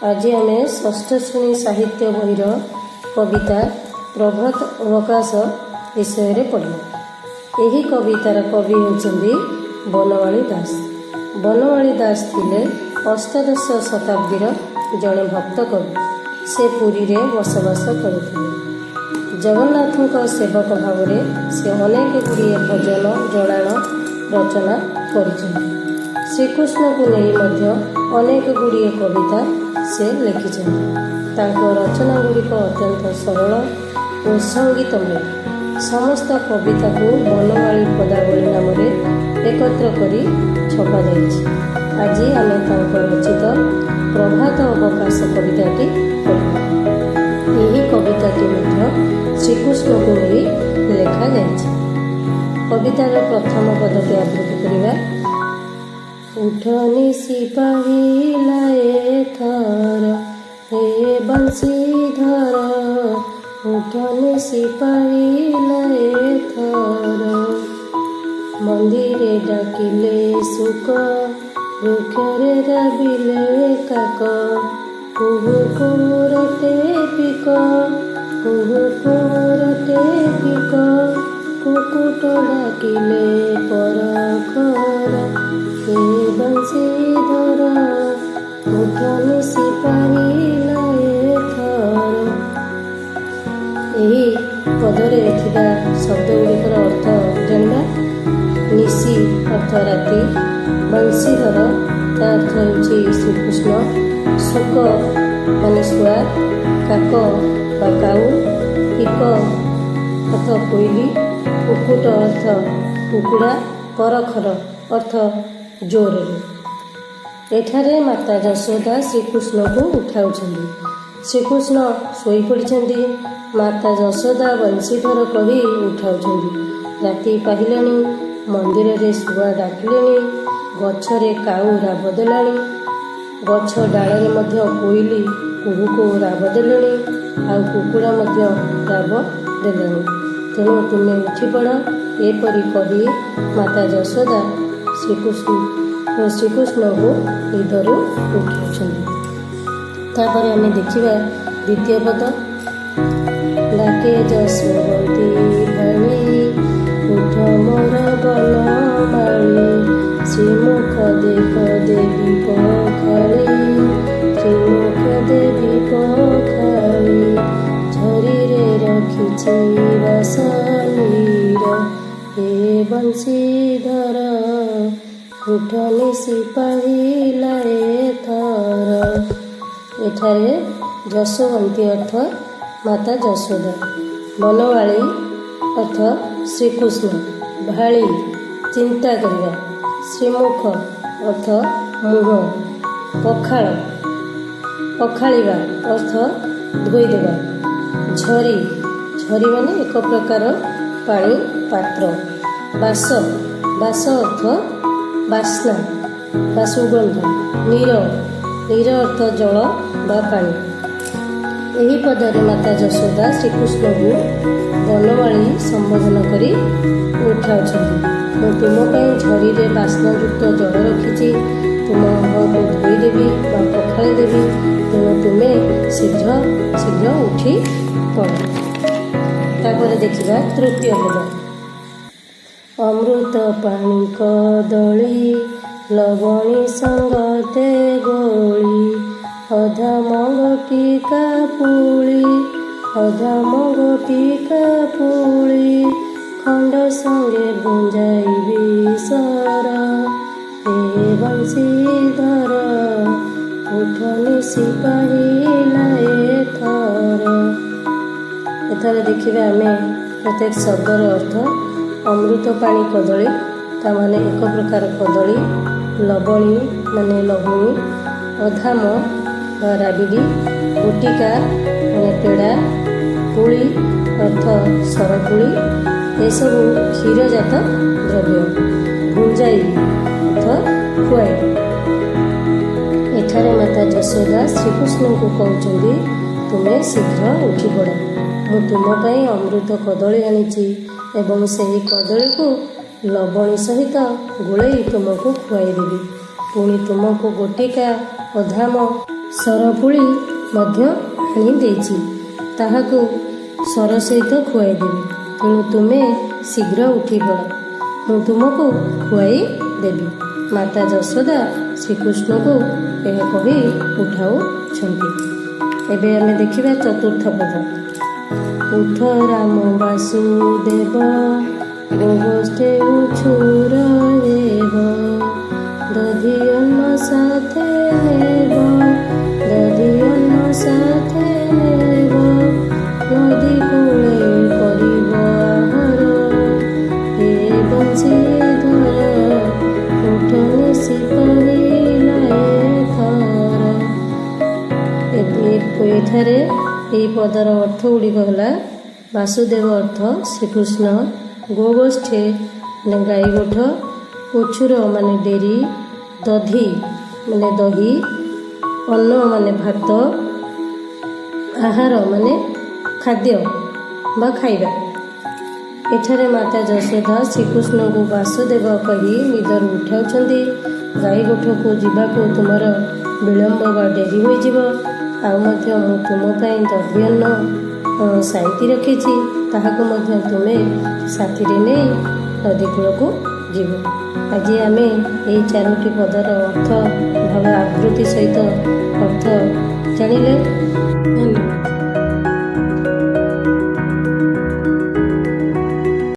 ଆଜି ଆମେ ଷଷ୍ଠ ଶ୍ରେଣୀ ସାହିତ୍ୟ ବହିର କବିତା ପ୍ରଭାତ ଅବକାଶ ବିଷୟରେ ପଢ଼ିବା। ଏହି କବିତାର କବି ହେଉଛନ୍ତି ବନମାଳୀ ଦାସ। ବନମାଳୀ ଦାସ ଥିଲେ ଅଷ୍ଟାଦଶ ଶତାବ୍ଦୀର ଜଣେ ଭକ୍ତ କବି। ସେ ପୁରୀରେ ବସବାସ କରୁଥିଲେ। ଜଗନ୍ନାଥଙ୍କ ସେବକ ଭାବରେ ସେ ଅନେକ ଗୁଡ଼ିଏ ଭଜନ, ଜଣାଣ ରଚନା କରିଛନ୍ତି। ଶ୍ରୀକୃଷ୍ଣଙ୍କୁ ନେଇ ମଧ୍ୟ ଅନେକ ଗୁଡ଼ିଏ କବିତା ସେ ଲେଖିଛନ୍ତି। ତାଙ୍କ ରଚନା ଗୁଡ଼ିକ ଅତ୍ୟନ୍ତ ସରଳ ଓ ସଙ୍ଗୀତମୟ। ସମସ୍ତ କବିତାକୁ ବନମାଳୀ ପଦାବଳୀ ନାମରେ ଏକତ୍ର କରି ଛପାଯାଇଛି। ଆଜି ଆମେ ତାଙ୍କ ରଚିତ ପ୍ରଭାତ ଅବକାଶ କବିତାଟି ପଢ଼ିବା। ଏହି କବିତାଟି ମଧ୍ୟ ଶ୍ରୀକୃଷ୍ଣଙ୍କୁ ନେଇ ଲେଖାଯାଇଛି। କବିତାର ପ୍ରଥମ ପଦଟି ଆବୃତ୍ତି କରିବା। ଉଠ ନିଶି ପାହିଲା ଏଥର, ହେ ବଂଶୀଧର, ଉଠ ନିଶି ପାହିଲା ଏଥର। ମନ୍ଦିରେ ଡାକିଲେ ଶୁକ, ବୃକ୍ଷରେ ରାବିଲେ କାକ, କୁହୁ କୁହୁ ରଟେ ପିକ, କୁହୁ କୁହୁ ରଟେ ପିକ, କୁକୁଟ ଡାକିଲେ ପରଖର, ହେ ବଂଶୀଧର, ଉଠ ନିଶି ପାହିଲା ଏଥର। ଏହି ପଦରେ ଥିବା ଶବ୍ଦ ଗୁଡ଼ିକର ଅର୍ଥ ଜାଣିବା। ନିଶି ଅର୍ଥ ରାତି, ବଂଶୀଧର ତା ଅର୍ଥ ହେଉଛି ଶ୍ରୀକୃଷ୍ଣ, ଶୁକ ମାନେ ଶୁଆ, କାକ ବା କାଉ, ପିକ ଅର୍ଥ କୋଇଲି, କୁକୁଟ ଅର୍ଥ କୁକୁଡ଼ା, ପରଖର ଅର୍ଥ ଜୋରରେ। ଏଠାରେ ମାତା ଯଶୋଦା ଶ୍ରୀକୃଷ୍ଣଙ୍କୁ ଉଠାଉଛନ୍ତି। ଶ୍ରୀକୃଷ୍ଣ ଶୋଇପଡ଼ିଛନ୍ତି। ମାତା ଯଶୋଦା ବଂଶୀଧର କହି ଉଠାଉଛନ୍ତି। ରାତି ପାହିଲାଣି, ମନ୍ଦିରରେ ଶୁଆ ଡାକିଲେଣି, ଗଛରେ କାଉ ରାବ ଦେଲାଣି, ଗଛ ଡାଳରେ ମଧ୍ୟ କୋଇଲି କୁହୁ କୁହୁ ରାବ ଦେଲେଣି, ଆଉ କୁକୁଡ଼ା ମଧ୍ୟ ରାବ ଦେଲେଣି। ତେଣୁ ତୁମେ ଉଠିପଡ଼। ଏପରି କହି ମାତା ଯଶୋଦା ଶ୍ରୀକୃଷ୍ଣଙ୍କୁ ନିଦରୁ ଉଠାଉଛନ୍ତି। ତାପରେ ଆମେ ଦେଖିବା ଦ୍ୱିତୀୟ ପଦ। ଡାକେ ଯଶୋବତୀ ଭାଳି, ଉଠ ମୋର ବନମାଳୀ, ଶ୍ରୀମୁଖ ଦେଖ ଦେବି ପଖାଳି, ଶ୍ରୀମୁଖ ଦେବି ପଖାଳି, ଝରିରେ ରଖିଛି ବାସନୀର, ହେ ବଂଶୀଧର, ଉଠ ନିଶି ପାହିଲା ଏଥର। ଏଠାରେ ଯଶୋବନ୍ତୀ ଅର୍ଥ ମାତା ଯଶୋଦା, ବନମାଳୀ ଅର୍ଥ ଶ୍ରୀକୃଷ୍ଣ, ଭାଳି ଚିନ୍ତା କରିବା, ଶ୍ରୀମୁଖ ଅର୍ଥ ମୁହଁ, ପଖାଳ ପଖାଳିବା ଅର୍ଥ ଧୋଇଦେବା, ଝରି, ଝରି ମାନେ ଏକ ପ୍ରକାର ପାଣି ପାତ୍ର, ବାସ, ବାସ ଅର୍ଥ ବାସ୍ନା ବା ସୁଗନ୍ଧ, ନୀର, ନୀର ଅର୍ଥ ଜଳ ବା ପାଣି। ଏହି ପଦରେ ମାତା ଯଶୋଦା ଶ୍ରୀକୃଷ୍ଣଙ୍କୁ ବନମାଳୀ ସମ୍ବୋଧନ କରି ଉଠାଉଛନ୍ତି। ମୁଁ ତୁମ ପାଇଁ ଝରିରେ ବାସ୍ନାଯୁକ୍ତ ଜଳ ରଖିଛି। ତୁମ ମୁହଁକୁ ଧୋଇଦେବି ବା ପଖାଳି ଦେବି। ତେଣୁ ତୁମେ ଶୀଘ୍ର ଶୀଘ୍ର ଉଠି ପଡ଼। ତାପରେ ଦେଖିବା ତୃତୀୟ ପଦ। ଅମୃତ ପାଣି କଦଳୀ, ଲବଣୀ ସଙ୍ଗତେ ଗୋଳି, ଅଧମ ଗୋଟିକା ପୁଳି, ଅଧମ ଗୋଟିକା ପୁଳି, ଖଣ୍ଡ ସଙ୍ଗେ ଭୁଞ୍ଜାଇବି ସର, ହେ ବଂଶୀଧର, ଉଠ ନିଶି ପାହିଲା ଏଥର। ଏଠାରେ ଦେଖିବା ଆମେ ପ୍ରତ୍ୟେକ ଶବ୍ଦର ଅର୍ଥ। ଅମୃତ ପାଣି କଦଳୀ, ତା ମାନେ ଏକ ପ୍ରକାର କଦଳୀ, ଲବଣୀ ମାନେ ଲହୁଣୀ, ଅଧାମ ବା ରାବିଡ଼ି, ଗୋଟିକା ମାନେ ପେଡ଼ା, ପୁଳି ଅର୍ଥ ସରପୁଳି, ଏସବୁ କ୍ଷୀରଜାତ ଦ୍ରବ୍ୟ, ଭୁଞ୍ଜାଇ ଅର୍ଥ ଖୁଆଇ। ଏଠାରେ ମାତା ଯଶୋଦା ଶ୍ରୀକୃଷ୍ଣଙ୍କୁ କହୁଛନ୍ତି, ତୁମେ ଶୀଘ୍ର ଉଠିପଡ଼। ମୁଁ ତୁମ ପାଇଁ ଅମୃତ କଦଳୀ ଆଣିଛି ଏବଂ ସେହି କଦଳୀକୁ ଲବଣୀ ସହିତ ଗୋଳେଇ ତୁମକୁ ଖୁଆଇଦେବି। ପୁଣି ତୁମକୁ ଗୋଟିକା, ଅଧାମ ସରପୁଳି ମଧ୍ୟ ଆଣି ଦେଇଛି, ତାହାକୁ ସର ସହିତ ଖୁଆଇଦେବି। ତେଣୁ ତୁମେ ଶୀଘ୍ର ଉଠିପଡ଼, ମୁଁ ତୁମକୁ ଖୁଆଇ ଦେବି। ମାତା ଯଶୋଦା ଶ୍ରୀକୃଷ୍ଣଙ୍କୁ ଏହା କହି ଉଠାଉଛନ୍ତି। ଏବେ ଆମେ ଦେଖିବା ଚତୁର୍ଥ ପଦ। ଉଠ ରାମ ବାସୁଦେବ, ଗୋଗୋଷ୍ଠେ ଉଛୁର ହେବ, ଦଧି ଅନ୍ନ ସାଥେ ନେବ, ଦଧି ଅନ୍ନ ସାଥେ ନେବ, ନଦୀ କୂଳେ କରିବ ଆହାର। ହେ ବଂଶୀଧର, ଉଠ ନିଶି ପହିଲା ଏଥର। ଏଠାରେ ଏହି ପଦର ଅର୍ଥ ଗୁଡ଼ିକ ହେଲା, ବାସୁଦେବ ଅର୍ଥ ଶ୍ରୀକୃଷ୍ଣ, ଗୋଗୋଷ୍ଠେ ମାନେ ଗାଈ ଗୋଠ, ଉଛୁର ମାନେ ଡେରି, ଦଧି ମାନେ ଦହି, ଅନ୍ନ ମାନେ ଭାତ, ଆହାର ମାନେ ଖାଦ୍ୟ ବା ଖାଇବା। ଏଠାରେ ମାତା ଯଶୋଦା ଶ୍ରୀକୃଷ୍ଣଙ୍କୁ ବାସୁଦେବ କହି ନିଦରୁ ଉଠାଉଛନ୍ତି। ଗାଈ ଗୋଠକୁ ଯିବାକୁ ତୁମର ବିଳମ୍ବ ବା ଡେରି ହୋଇଯିବ। ଆଉ ମଧ୍ୟ ମୁଁ ତୁମ ପାଇଁ ଦଧି ଅନ୍ନ ସାଇତି ରଖିଛି, ତାହାକୁ ମଧ୍ୟ ତୁମେ ସାଥିରେ ନେଇ ନଦୀ କୂଳକୁ ଯିବ। ଆଜି ଆମେ ଏହି ଚାରୋଟି ପଦର ଅର୍ଥ ଭାବ ଆବୃତ୍ତି ସହିତ ଅର୍ଥ ଜାଣିଲେ। ଧନ୍ୟବାଦ।